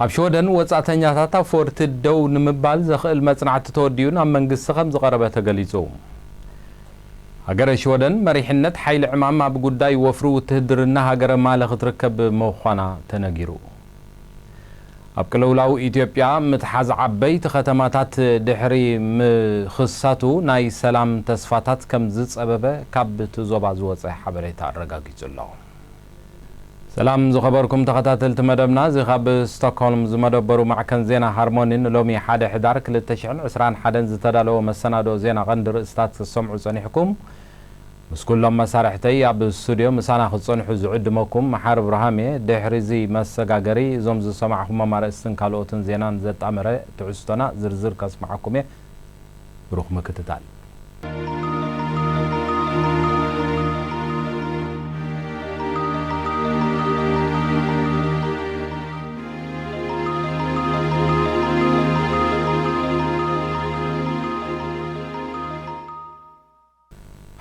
ኣብ ሽወደን ወጻእተኛታት ኣብ ፎርቲ ደው ንምባል ዘኽእል መጽናዕቲ ተወዲኡ ናብ መንግስቲ ከም ዝቐረበ ተገሊጹ። ሃገረ ሽወደን መሪሕነት ሓይሊ ዕማም ኣብ ጉዳይ ወፍሪ ውትህድርና ሃገረ ማሊ ክትርከብ ምዃና ተነጊሩ። ኣብ ቅልውላው ኢትዮጵያ ምትሓዝ ዓበይቲ ከተማታት ድሕሪ ምኽሳቱ ናይ ሰላም ተስፋታት ከም ዝጸበበ ካብ እቲ ዞባ ዝወጸ ሓበሬታ ኣረጋጊጹ ኣሎ። ሰላም ዝኸበርኩም ተኸታተልቲ መደብና፣ እዚ ካብ ስቶክሆልም ዝመደበሩ ማዕከን ዜና ሃርሞኒ ንሎሚ ሓደ ሕዳር ክልተ ሽሕን ዕስራን ሓደን ዝተዳለወ መሰናዶ ዜና ቀንዲ ርእስታት ክትሰምዑ ጸኒሕኩም። ምስ ኩሎም መሳርሕተይ ኣብ ስቱድዮ ምሳና ክትጸንሑ ዝዕድመኩም መሓር እብርሃም እየ። ድሕሪ እዚ መሰጋገሪ እዞም ዝሰማዕኹሞም ኣርእስትን ካልኦትን ዜናን ዘጣመረ ትሕዝቶና ዝርዝር ከስምዓኩም እየ። ብሩኽ ምክትታል።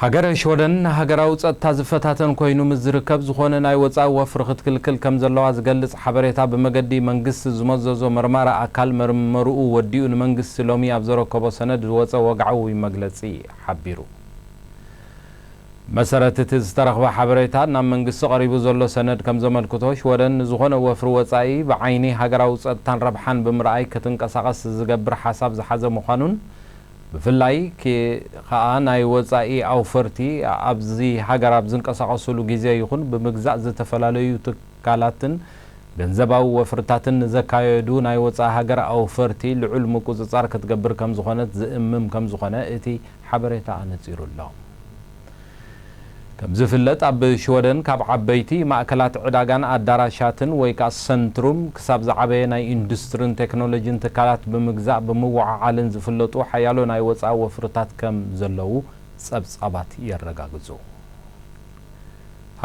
ሃገረ ሽወደን ንሃገራዊ ጸጥታ ዝፈታተን ኮይኑ ምስ ዝርከብ፣ ዝኾነ ናይ ወጻኢ ወፍሪ ክትክልክል ከም ዘለዋ ዝገልጽ ሓበሬታ ብመገዲ መንግስቲ ዝመዘዞ መርማሪ ኣካል መርመርኡ ወዲኡ ንመንግስቲ ሎሚ ኣብ ዘረከቦ ሰነድ ዝወጸ ወግዓዊ መግለጺ ሓቢሩ። መሰረት እቲ ዝተረኽበ ሓበሬታ ናብ መንግስቲ ቀሪቡ ዘሎ ሰነድ ከም ዘመልክቶ፣ ሽወደን ንዝኾነ ወፍሪ ወጻኢ ብዓይኒ ሃገራዊ ጸጥታን ረብሓን ብምርኣይ ክትንቀሳቐስ ዝገብር ሓሳብ ዝሓዘ ምዃኑን፣ ብፍላይ ኪ-፣ ከኣ ናይ ወጻኢ ኣውፈርቲ ኣብዚ ሃገር ኣብ ዝንቀሳቐሱሉ ግዜ ይኹን ብምግዛእ ዝተፈላለዩ ትካላትን ገንዘባዊ ወፍርታትን ንዘካየዱ ናይ ወጻኢ ሃገር ኣውፈርቲ ልዑል ምቁጽጻር ክትገብር ከም ዝኾነት ዝእምም ከም ዝኾነ እቲ ሓበሬታ ኣነጺሩ ኣሎ። ከም ዝፍለጥ፣ ኣብ ሽወደን ካብ ዓበይቲ ማእከላት ዕዳጋን ኣዳራሻትን ወይ ከኣ ሰንትሩም ክሳብ ዝዓበየ ናይ ኢንዱስትርን ቴክኖሎጂን ትካላት ብምግዛእ ብምውዓዓልን ዝፍለጡ ሓያሎ ናይ ወጻኢ ወፍርታት ከም ዘለዉ ጸብጻባት የረጋግጹ።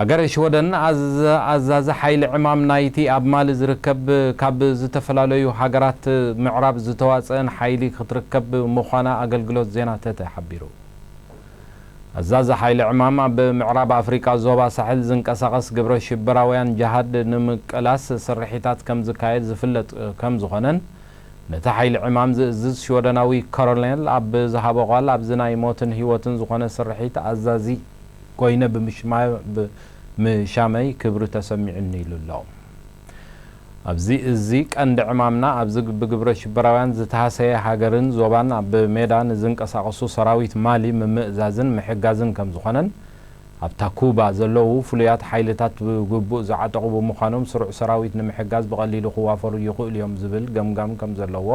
ሃገረ ሽወደን ኣዝ-፣ ኣዛዚ ሓይሊ ዕማም ናይቲ ኣብ ማሊ ዝርከብ ካብ ዝተፈላለዩ ሃገራት ምዕራብ ዝተዋጸአን ሓይሊ ክትርከብ ምዃና ኣገልግሎት ዜና ተተ ሓቢሩ። ኣዛዚ ሓይሊ ዕማም ኣብ ምዕራብ ኣፍሪቃ ዞባ ሳሕል ዝንቀሳቐስ ግብረ ሽበራውያን ጅሃድ ንምቅላስ ስርሒታት ከም ዝካየድ ዝፍለጥ ከም ዝኾነን፣ ነቲ ሓይሊ ዕማም ዝእዝዝ ሽወደናዊ ኮሎኔል ኣብ ዝሃቦ ቃል፣ ኣብዚ ናይ ሞትን ህይወትን ዝኾነ ስርሒት ኣዛዚ ኮይነ ብምሽማ-፣ ብምሻመይ ክብሪ ተሰሚዑኒ ኢሉ ኣሎ። ኣብዚ እዚ ቀንዲ ዕማምና ኣብዚ ብግብረ ሽበራውያን ዝተሃሰየ ሃገርን ዞባን ኣብ ሜዳ ንዝንቀሳቐሱ ሰራዊት ማሊ ምምእዛዝን ምሕጋዝን ከም ዝኾነን፣ ኣብ ታኩባ ዘለዉ ፍሉያት ሓይልታት ብግቡእ ዝዓጠቑ ብምዃኖም፣ ስሩዕ ሰራዊት ንምሕጋዝ ብቐሊሉ ክዋፈሩ ይኽእሉ እዮም ዝብል ገምጋም ከም ዘለዎ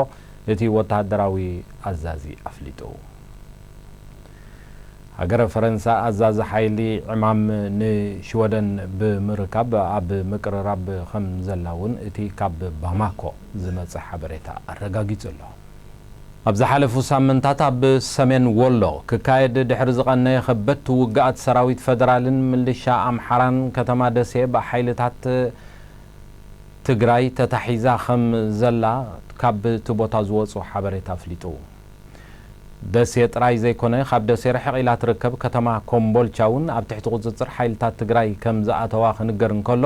እቲ ወተሃደራዊ ኣዛዚ ኣፍሊጡ። ሃገረ ፈረንሳ ኣዛዚ ሓይሊ ዕማም ንሽወደን ብምርካብ ኣብ ምቅርራብ ከም ዘላ እውን እቲ ካብ ባማኮ ዝመጸ ሓበሬታ ኣረጋጊጹ ኣሎ። ኣብ ዝሓለፉ ሳምንታት ኣብ ሰሜን ወሎ ክካየድ ድሕሪ ዝቐነየ ከበድቲ ውግኣት ሰራዊት ፈደራልን ምልሻ ኣምሓራን፣ ከተማ ደሴ ብሓይልታት ትግራይ ተታሒዛ ከም ዘላ ካብ እቲ ቦታ ዝወጹ ሓበሬታ ኣፍሊጡ። ደሴ ጥራይ ዘይኮነ፣ ካብ ደሴ ርሕቕ ኢላ ትርከብ ከተማ ኮምቦልቻ እውን ኣብ ትሕቲ ቁጽጽር ሓይልታት ትግራይ ከም ዝኣተዋ ክንገር እንከሎ፣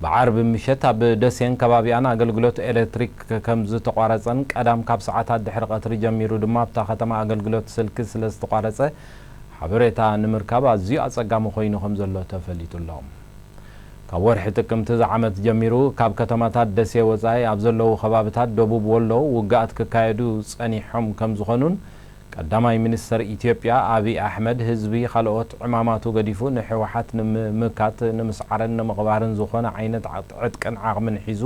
ብዓርቢ ምሸት ኣብ ደሴን ከባቢኣን ኣገልግሎት ኤሌክትሪክ ከም ዝተቋረጸን፣ ቀዳም ካብ ሰዓታት ድሕሪ ቀትሪ ጀሚሩ ድማ ኣብታ ከተማ ኣገልግሎት ስልኪ ስለ ዝተቋረጸ፣ ሓበሬታ ንምርካብ ኣዝዩ ኣጸጋሚ ኮይኑ ከም ዘሎ ተፈሊጡ ኣሎ። ካብ ወርሒ ጥቅምቲ ዝዓመት ጀሚሩ፣ ካብ ከተማታት ደሴ ወጻኢ ኣብ ዘለዉ ከባብታት ደቡብ ወሎ ውግኣት ክካየዱ ጸኒሖም ከም ዝኾኑን፣ ቀዳማይ ሚኒስተር ኢትዮጵያ ኣብይ ኣሕመድ፣ ህዝቢ ካልኦት ዕማማቱ ገዲፉ ንህወሓት ንምምካት፣ ንምስዓርን ንምቕባርን ዝኾነ ዓይነት ዓ-፣ ዕጥቅን ዓቕምን ሒዙ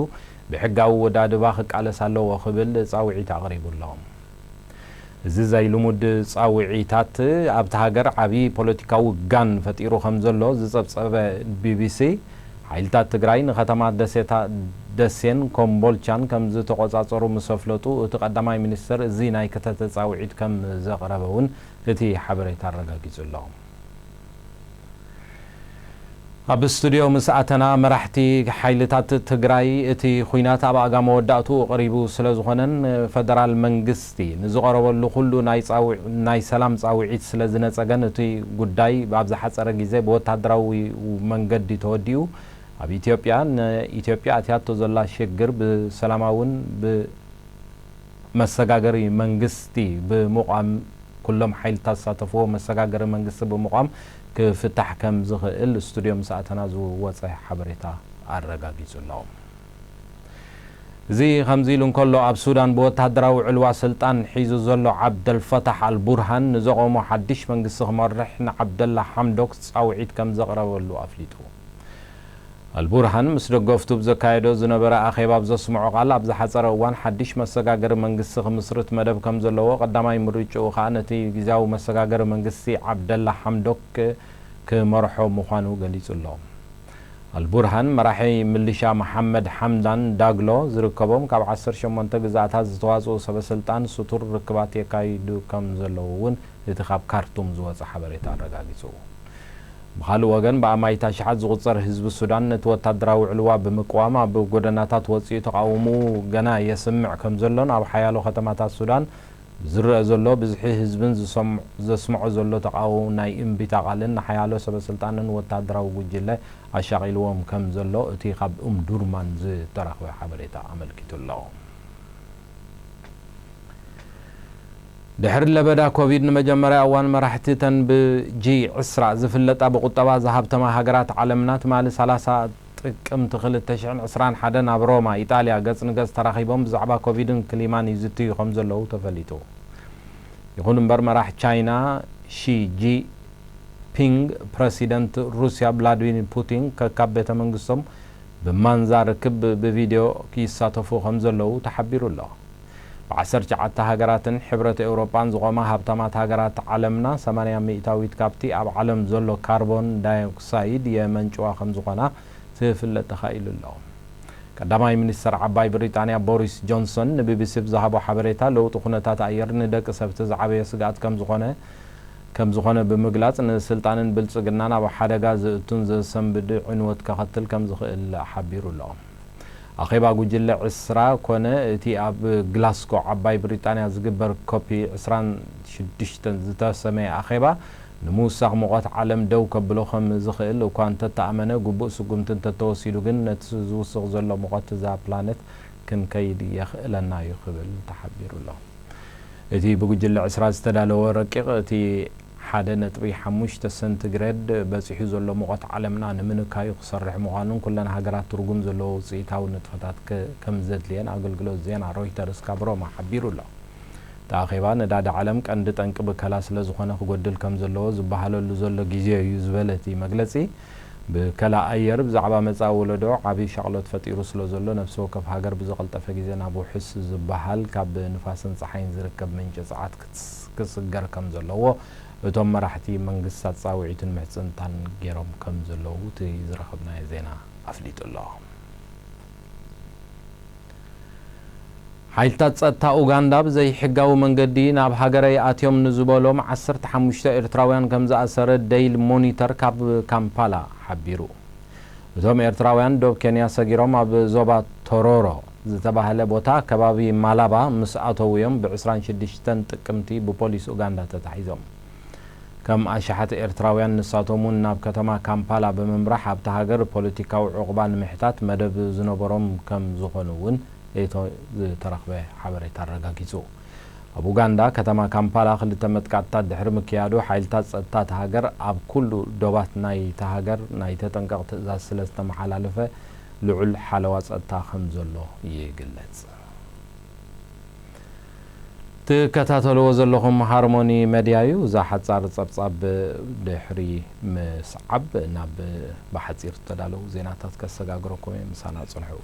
ብሕጋዊ ወዳድባ ክቃለስ ኣለዎ ክብል ጻውዒት ኣቕሪቡ ኣሎ። እዚ ዘይልሙድ ጻውዒታት ኣብታ ሃገር ዓቢ ፖለቲካዊ ጋን ፈጢሩ ከም ዘሎ ዝጸብጸበ ቢቢሲ፣ ሓይልታት ትግራይ ንከተማ ደሴታ-፣ ደሴን ኮምቦልቻን ከም ዝተቖጻጸሩ ምስ ኣፍለጡ፣ እቲ ቀዳማይ ሚኒስተር እዚ ናይ ክተተ ጻውዒት ከም ዘቕረበ እውን እቲ ሓበሬታ ኣረጋጊጹ ኣሎ። ኣብ ስቱድዮ ምስ ኣተና፣ መራሕቲ ሓይልታት ትግራይ፣ እቲ ኲናት ኣብ ኣጋ መወዳእትኡ ቀሪቡ ስለ ዝኾነን፣ ፈደራል መንግስቲ ንዝቐረበሉ ኩሉ ናይ ጻውዒ-፣ ናይ ሰላም ጻውዒት ስለ ዝነጸገን፣ እቲ ጉዳይ ኣብ ዝሓጸረ ግዜ ብወታደራዊ መንገዲ ተወዲኡ ኣብ ኢትዮጵያ ንኢትዮጵያ ኣትያቶ ዘላ ሽግር ብሰላማውን ብመሰጋገሪ መንግስቲ ብምቋም፣ ኩሎም ሓይልታት ዝሳተፍዎ መሰጋገሪ መንግስቲ ብምቋም ክፍታሕ ከም ዝኽእል ስቱድዮ ምስ ኣተና ዝወጸ ሓበሬታ ኣረጋጊጹ ኣሎ። እዚ ከምዚ ኢሉ እንከሎ፣ ኣብ ሱዳን ብወተሃደራዊ ዕልዋ ስልጣን ሒዙ ዘሎ ዓብደልፈታሕ ኣልቡርሃን ንዘቖሞ ሓድሽ መንግስቲ ክመርሕ ንዓብደላ ሓምዶክ ጻውዒት ከም ዘቕረበሉ ኣፍሊጡ። ኣልቡርሃን ምስ ደገፍቱ ብዘካየዶ ዝነበረ ኣኼባ ኣብ ዘስምዖ ቃል፣ ኣብ ዝሓጸረ እዋን ሓድሽ መሰጋገሪ መንግስቲ ክምስርት መደብ ከም ዘለዎ፣ ቀዳማይ ምርጭኡ ከኣ ነቲ ግዝያዊ መሰጋገሪ መንግስቲ ዓብደላ ሓምዶክ ክመርሖ ምዃኑ ገሊጹ ኣሎ። ኣልቡርሃን መራሒ ምልሻ መሓመድ ሓምዳን ዳግሎ ዝርከቦም ካብ ዓሰርተ ሸሞንተ ግዝኣታት ዝተዋጽኡ ሰበ ስልጣን ስቱር ርክባት የካይዱ ከም ዘለዉ እውን እቲ ካብ ካርቱም ዝወጸ ሓበሬታ ኣረጋጊጹ። ብኻልእ ወገን፣ ብኣማኢት ኣሽሓት ዝቑጸር ህዝቢ ሱዳን ነቲ ወታደራዊ ዕልዋ ብምቅዋም ኣብ ጎደናታት ወጺኡ ተቓውሞኡ ገና የስምዕ ከም ዘሎን ኣብ ሓያሎ ከተማታት ሱዳን ዝረኣ ዘሎ ብዝሒ ህዝብን ዝሰም-፣ ዘስምዖ ዘሎ ተቓውሞ ናይ እምቢታ ቃልን ንሓያሎ ሰበ ስልጣንን ወተሃደራዊ ጉጅለ ኣሻቒልዎም ከም ዘሎ እቲ ካብ ኡምዱርማን ዝተረኽበ ሓበሬታ ኣመልኪቱ ኣሎ። ድሕሪ ለበዳ ኮቪድ ንመጀመርያ እዋን መራሕቲ እተን ብጂ ዕስራ ዝፍለጣ ብቁጠባ ዝሃብተማ ሃገራት ዓለምና ትማሊ ሰላሳ ጥቅምቲ ክልተ ሽሕን ዕስራን ሓደን ኣብ ሮማ፣ ኢጣልያ ገጽ ንገጽ ተራኺቦም ብዛዕባ ኮቪድን ክሊማን ይዝትዩ ከም ዘለዉ ተፈሊጡ። ይኹን እምበር መራሕ ቻይና ሺ ጂ ፒንግ ፕረሲደንት ሩስያ ቭላድሚር ፑቲን ከካብ ቤተ መንግስቶም ብማንዛ ርክብ ብቪድዮ ይሳተፉ ከም ዘለዉ ተሓቢሩ ኣሎ። ብዓሰርተ ትሽዓተ ሃገራትን ሕብረት ኤውሮጳን ዝቖማ ሃብታማት ሃገራት ዓለምና ሰማንያ ሚእታዊት ካብቲ ኣብ ዓለም ዘሎ ካርቦን ዳይኦክሳይድ የመንጭዋ ከም ዝኾና ትፍለጥ ተኻኢሉ ኣሎ። ቀዳማይ ሚኒስተር ዓባይ ብሪጣንያ ቦሪስ ጆንሰን ንቢቢሲ ብዝሃቦ ሓበሬታ፣ ለውጢ ኩነታት ኣየር ንደቂ ሰብ እቲ ዝዓበየ ስግኣት ከም ዝኾነ፣ ከም ዝኾነ ብምግላጽ፣ ንስልጣንን ብልጽግናን ኣብ ሓደጋ ዘእቱን ዘሰንብድ ዕንወት ከኸትል ከም ዝኽእል ሓቢሩ ኣሎ። ኣኼባ ጉጅለ ዕስራ ኮነ እቲ ኣብ ግላስጎ ዓባይ ብሪጣንያ ዝግበር ኮፕ ዕስራን ሽዱሽተን ዝተሰመየ ኣኼባ ንምውሳኽ ሙቐት ዓለም ደው ከብሎ ከም ዝኽእል እኳ እንተተኣመነ፣ ግቡእ ስጉምቲ እንተተወሲዱ ግን ነቲ ዝውስኽ ዘሎ ሙቐት እዛ ፕላነት ክንከይድ የኽእለና እዩ ክብል ተሓቢሩ ኣሎ። እቲ ብጉጅለ ዕስራ ዝተዳለወ ረቂቕ፣ እቲ ሓደ ነጥቢ ሓሙሽተ ሰንቲግሬድ በጺሑ ዘሎ ሙቐት ዓለምና ንምንካዩ ክሰርሕ ምዃኑን ኩለን ሃገራት ትርጉም ዘለዎ ውጽኢታዊ ንጥፈታት ከ-፣ ከም ዘድልየን ኣገልግሎት ዜና ሮይተርስ ካብ ሮማ ሓቢሩ ኣሎ። እቲ ኣኼባ ነዳዲ ዓለም ቀንዲ ጠንቂ ብከላ ስለ ዝኾነ ክጎድል ከም ዘለዎ ዝበሃለሉ ዘሎ ግዜ እዩ ዝበለ እቲ መግለጺ፣ ብከላ ኣየር ብዛዕባ መጻኢ ወለዶ ዓቢ ሻቕሎት ፈጢሩ ስለ ዘሎ፣ ነፍሲ ወከፍ ሃገር ብዝቐልጠፈ ግዜ ናብ ውሑስ ዝበሃል ካብ ንፋስን ጸሓይን ዝርከብ ምንጪ ጸዓት ክስ-፣ ክስገር ከም ዘለዎ እቶም መራሕቲ መንግስታት ጻውዒትን ምሕጽንታን ገይሮም ከም ዘለዉ እቲ ዝረኸብናዮ ዜና ኣፍሊጡ ኣሎ። ሓይልታት ጸጥታ ኡጋንዳ ብዘይሕጋዊ መንገዲ ናብ ሃገረይ ኣትዮም ንዝበሎም ዓሰርተ ሓሙሽተ ኤርትራውያን ከም ዝኣሰረ ዴይሊ ሞኒተር ካብ ካምፓላ ሓቢሩ። እቶም ኤርትራውያን ዶብ ኬንያ ሰጊሮም ኣብ ዞባ ቶሮሮ ዝተባህለ ቦታ ከባቢ ማላባ ምስ ኣተዉ እዮም ብ ዕስራን ሽዱሽተን ጥቅምቲ ብፖሊስ ኡጋንዳ ተታሒዞም። ከም ኣሽሓት ኤርትራውያን ንሳቶም እውን ናብ ከተማ ካምፓላ ብምምራሕ ኣብታ ሃገር ፖለቲካዊ ዑቕባ ንምሕታት መደብ ዝነበሮም ከም ዝኾኑ እውን እቲ ዝተረኽበ ሓበሬታ ኣረጋጊጹ። ኣብ ኡጋንዳ ከተማ ካምፓላ ክልተ መጥቃዕትታት ድሕሪ ምክያዱ፣ ሓይልታት ጸጥታ እታ ሃገር ኣብ ኩሉ ዶባት ናይታ ሃገር ናይ ተጠንቀቕ ትእዛዝ ስለ ዝተመሓላለፈ ልዑል ሓለዋ ጸጥታ ከም ዘሎ ይግለጽ። ትከታተልዎ ዘለኹም ሃርሞኒ መድያ እዩ። እዛ ሓጻር ጸብጻብ ድሕሪ ምስዓብ ናብ ብሓጺር ዝተዳለዉ ዜናታት ከሰጋግረኩም እየ። ምሳና ጽንሑ።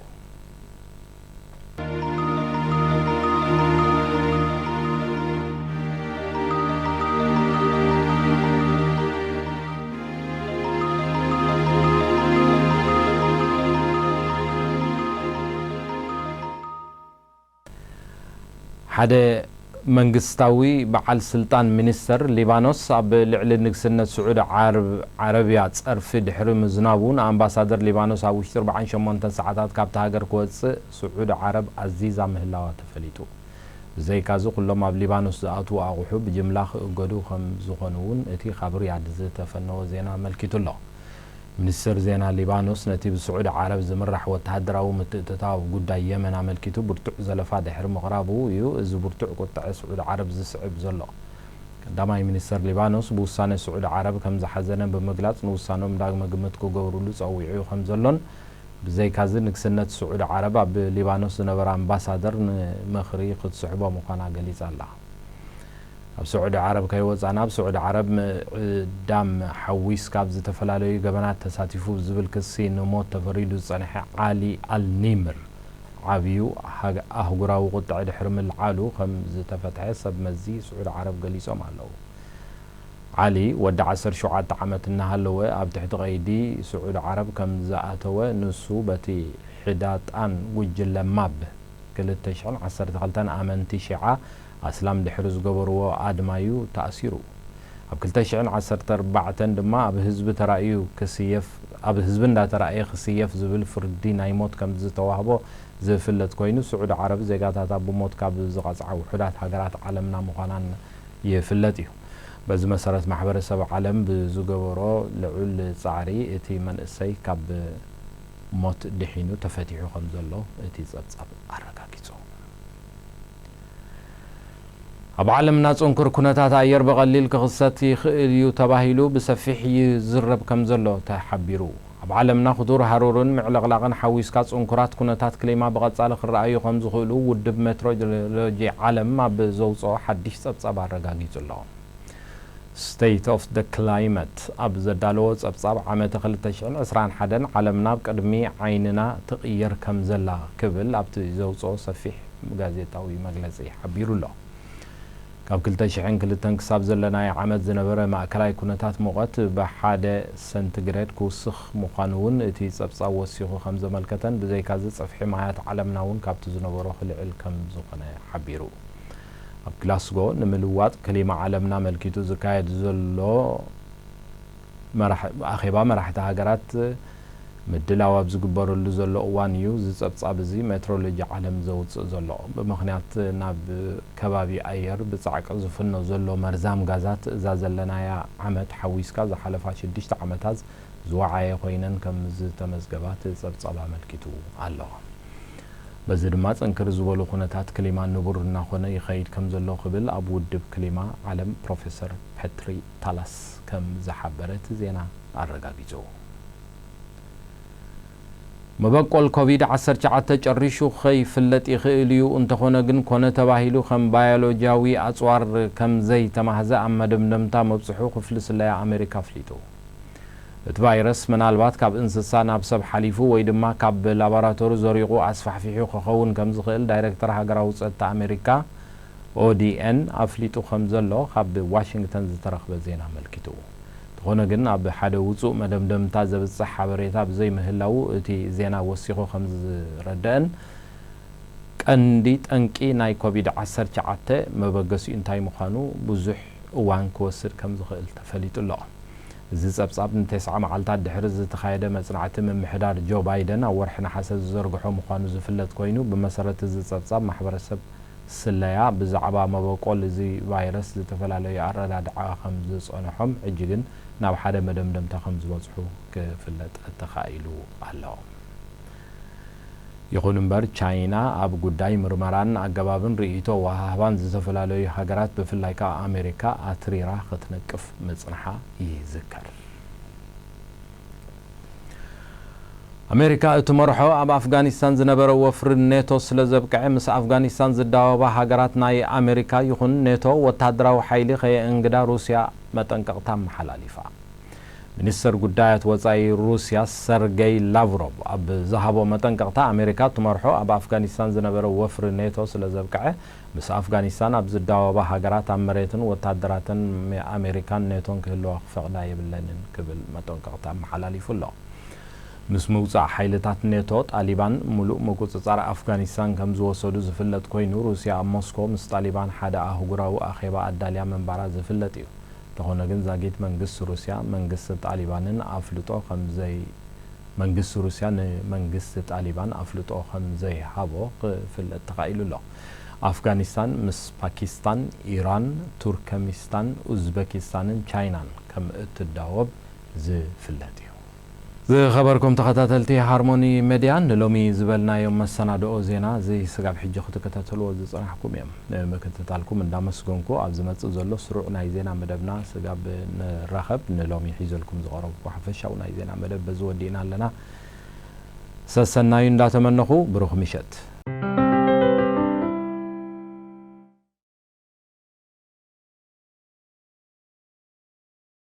ሓደ መንግስታዊ በዓል ስልጣን ሚኒስተር ሊባኖስ ኣብ ልዕሊ ንግስነት ስዑዲ ዓረብ-፣ ዓረብያ ጸርፊ ድሕሪ ምዝናቡ፣ ንኣምባሳደር ሊባኖስ ኣብ ውሽጢ ኣርባዓን ሸሞንተን ሰዓታት ካብታ ሃገር ክወጽእ ስዑዲ ዓረብ ኣዚዛ ምህላዋ ተፈሊጡ። ብዘይካዚ፣ ኩሎም ኣብ ሊባኖስ ዝኣትዉ ኣቑሑ ብጅምላ ክእገዱ ከም ዝኾኑ እውን እቲ ካብ ሪያድ ዝተፈነወ ዜና ኣመልኪቱ ኣሎ። ሚኒስትር ዜና ሊባኖስ ነቲ ብስዑዲ ዓረብ ዝምራሕ ወተሃደራዊ ምትእትታው ኣብ ጉዳይ የመን ኣመልኪቱ ብርቱዕ ዘለፋ ድሕሪ ምቕራቡ እዩ እዚ ብርቱዕ ቁጥዐ ስዑዲ ዓረብ ዝስዕብ ዘሎ። ቀዳማይ ሚኒስተር ሊባኖስ ብውሳነ ስዑዲ ዓረብ ከም ዝሓዘነ ብምግላጽ ንውሳኖም ዳግመ ግምት ክገብሩሉ ጸዊዑ ከም ዘሎን ብዘይካዚ ንግስነት ስዑዲ ዓረብ ኣብ ሊባኖስ ዝነበረ ኣምባሳደር ንምኽሪ ክትስሕቦ ምዃና ገሊጻ ኣላ። ኣብ ስዑዲ ዓረብ ከይወጻና ኣብ ስዑዲ ዓረብ ምዕዳም ሓዊስ ካብ ዝተፈላለዩ ገበናት ተሳቲፉ ዝብል ክሲ ንሞት ተፈሪዱ ዝጸንሐ ዓሊ ኣልኒምር ዓብዩ ኣህጉራዊ ቁጥዐ ድሕሪ ምልዓሉ ከም ዝተፈትሐ ሰብ መዚ ስዑዲ ዓረብ ገሊጾም ኣለዉ። ዓሊ ወዲ ዓሰርተ ሸውዓተ ዓመት እናሃለወ ኣብ ትሕቲ ቀይዲ ስዑዲ ዓረብ ከም ዝኣተወ ንሱ በቲ ሕዳጣን ጉጅለ ማብ ክልተ ሽሕን ዓሰርተ ክልተን ኣመንቲ ሺዓ ኣስላም ድሕሪ ዝገበርዎ ኣድማዩ ተኣሲሩ። ኣብ ክልተ ሽሕን ዓሰርተ ኣርባዕተን ድማ ኣብ ህዝቢ ተራእዩ ክስየፍ ኣብ ህዝቢ እንዳተራእየ ክስየፍ ዝብል ፍርዲ ናይ ሞት ከም ዝተዋህቦ ዝፍለጥ ኮይኑ ስዑዲ ዓረብ ዜጋታታ ብሞት ካብ ዝቐጽዓ ውሑዳት ሃገራት ዓለምና ምዃናን ይፍለጥ እዩ። በዚ መሰረት ማሕበረሰብ ዓለም ብዝገበሮ ልዑል ጻዕሪ እቲ መንእሰይ ካብ ሞት ድሒኑ ተፈቲሑ ከም ዘሎ እቲ ጸብጻብ ኣረጋጊጹ። ኣብ ዓለምና ጽንኩር ኩነታት ኣየር ብቐሊል ክኽሰት ይኽእል እዩ ተባሂሉ ብሰፊሕ ይዝረብ ከም ዘሎ ተሓቢሩ። ኣብ ዓለምና ክቱር ሃሩርን ምዕልቕላቕን ሓዊስካ ጽንኩራት ኩነታት ክሊማ ብቐጻሊ ክረኣዩ ከም ዝኽእሉ ውድብ ሜትሮሎጂ ዓለም ኣብ ዘውጽኦ ሓድሽ ጸብጻብ ኣረጋጊጹ ኣሎ። State of the Climate ኣብ ዘዳለዎ ጸብጻብ ዓመተ ክልተ ሽሕን ዕስራን ሓደን ዓለምና ኣብ ቅድሚ ዓይንና ትቕየር ከም ዘላ ክብል ኣብቲ ዘውጽኦ ሰፊሕ ጋዜጣዊ መግለጺ ሓቢሩ ኣሎ። ካብ ክልተ ሽሕን ክልተን ክሳብ ዘለናዮ ዓመት ዝነበረ ማእከላይ ኩነታት ሙቐት ብሓደ ሰንቲግሬድ ክውስኽ ምዃኑ እውን እቲ ጸብጻብ ወሲኹ ከም ዘመልከተን ብዘይካዚ ጸፍሒ ማያት ዓለምና እውን ካብቲ ዝነበሮ ክልዕል ከም ዝኾነ ሓቢሩ። ኣብ ግላስጎ ንምልዋጥ ክሊማ ዓለምና ኣመልኪቱ ዝካየድ ዘሎ ኣኼባ መራሕቲ ሃገራት ምድላው ኣብ ዝግበረሉ ዘሎ እዋን እዩ እዚ ጸብጻብ እዚ ሜትሮሎጂ ዓለም ዘውጽእ ዘሎ። ብምኽንያት ናብ ከባቢ ኣየር ብጻዕቂ ዝፍኖ ዘሎ መርዛም ጋዛት እዛ ዘለናያ ዓመት ሓዊስካ ዝሓለፋ ሽዱሽተ ዓመታት ዝወዓየ ኮይነን ከም ዝተመዝገባ እቲ ጸብጻብ ኣመልኪቱ ኣሎ። በዚ ድማ ጽንክር ዝበሉ ኩነታት ክሊማ ንቡር እናኾነ ይኸይድ ከም ዘሎ ክብል ኣብ ውድብ ክሊማ ዓለም ፕሮፌሰር ፐትሪ ታላስ ከም ዝሓበረ እቲ ዜና ኣረጋጊጹ። መበቆል ኮቪድ ዓሰርተ ትሽዓተ ጨሪሹ ከይፍለጥ ይኽእል እዩ፣ እንተኾነ ግን ኮነ ተባሂሉ ከም ባዮሎጂያዊ ኣጽዋር ከም ዘይተማህዘ ኣብ መደምደምታ መብጽሑ ክፍሊ ስለያ ኣሜሪካ ኣፍሊጡ። እቲ ቫይረስ ምናልባት ካብ እንስሳ ናብ ሰብ ሓሊፉ ወይ ድማ ካብ ላቦራቶሪ ዘሪቑ ኣስፋሕፊሑ ክኸውን ከም ዝኽእል ዳይሬክተር ሃገራዊ ጸጥታ ኣሜሪካ ኦዲኤን ኣፍሊጡ ከም ዘሎ ካብ ዋሽንግተን ዝተረኽበ ዜና ኣመልኪቱ። እንተኾነ ግን ኣብ ሓደ ውጹእ መደምደምታ ዘብጽሕ ሓበሬታ ብዘይምህላዉ እቲ ዜና ወሲኹ ከም ዝረደአን ቀንዲ ጠንቂ ናይ ኮቪድ ዓሰርተ ትሽዓተ መበገሲኡ እንታይ ምዃኑ ብዙሕ እዋን ክወስድ ከም ዝኽእል ተፈሊጡ ኣሎ። እዚ ጸብጻብ ንተስዓ መዓልታት ድሕሪ ዝተኻየደ መጽናዕቲ ምምሕዳር ጆ ባይደን ኣብ ወርሒ ነሓሰ ዝዘርግሖ ምዃኑ ዝፍለጥ ኮይኑ ብመሰረት እዚ ጸብጻብ ማሕበረሰብ ስለያ ብዛዕባ መበቆል እዚ ቫይረስ ዝተፈላለዩ ኣረዳድዓ ከም ዝጸንሖም ሕጂ ግን ናብ ሓደ መደምደምታ ከም ዝበጽሑ ክፍለጥ ተኻኢሉ ኣሎ። ይኹን እምበር ቻይና ኣብ ጉዳይ ምርመራን ኣገባብን ርእይቶ ወሃህባን ዝተፈላለዩ ሃገራት ብፍላይ ከኣ ኣሜሪካ ኣትሪራ ክትነቅፍ ምጽንሓ ይዝከር። ኣሜሪካ እትመርሖ ኣብ ኣፍጋኒስታን ዝነበረ ወፍሪ ኔቶ ስለ ዘብቅዐ ምስ ኣፍጋኒስታን ዝዳወባ ሃገራት ናይ ኣሜሪካ ይኹን ኔቶ ወታደራዊ ሓይሊ ከየእንግዳ ሩስያ መጠንቀቕታ ኣመሓላሊፋ። ሚኒስተር ጉዳያት ወጻኢ ሩስያ ሰርገይ ላቭሮቭ ኣብ ዝሃቦ መጠንቀቕታ ኣሜሪካ እትመርሖ ኣብ ኣፍጋኒስታን ዝነበረ ወፍሪ ኔቶ ስለ ዘብቅዐ ምስ ኣፍጋኒስታን ኣብ ዝዳወባ ሃገራት ኣብ መሬትን ወታደራተን ኣሜሪካን ኔቶን ክህልዋ ክፈቕዳ የብለንን ክብል መጠንቀቕታ ኣመሓላሊፉ ኣሎ። ምስ ምውጻእ ሓይልታት ኔቶ ጣሊባን ምሉእ ምቁጽጻር ኣፍጋኒስታን ከም ዝወሰዱ ዝፍለጥ ኮይኑ ሩስያ ኣብ ሞስኮ ምስ ጣሊባን ሓደ ኣህጉራዊ ኣኼባ ኣዳልያ ምንባራ ዝፍለጥ እዩ። እንተኾነ ግን ዛጊት መንግስቲ ሩስያ መንግስቲ ጣሊባንን ኣፍልጦ ከም ዘይ መንግስቲ ሩስያ ንመንግስቲ ጣሊባን ኣፍልጦ ከም ዘይሃቦ ክፍለጥ ተኻኢሉ ኣሎ። ኣፍጋኒስታን ምስ ፓኪስታን፣ ኢራን፣ ቱርከሚስታን፣ ኡዝበኪስታንን ቻይናን ከም እትዳወብ ዝፍለጥ እዩ። ዝኸበርኩም ተኸታተልቲ ሃርሞኒ ሜድያ፣ ንሎሚ ዝበልናዮም መሰናድኦ ዜና እዚ ስጋብ ሕጂ ክትከታተልዎ ዝጸናሕኩም እዮም። ንምክትታልኩም እንዳመስገንኩ፣ ኣብ ዝመጽእ ዘሎ ስሩዕ ናይ ዜና መደብና ስጋብ ንራኸብ፣ ንሎሚ ሒዘልኩም ዝቐረብኩ ሓፈሻዊ ናይ ዜና መደብ በዚ ወዲእና ኣለና። ሰሰናዩ እንዳተመነኹ፣ ብሩኽ ምሸት።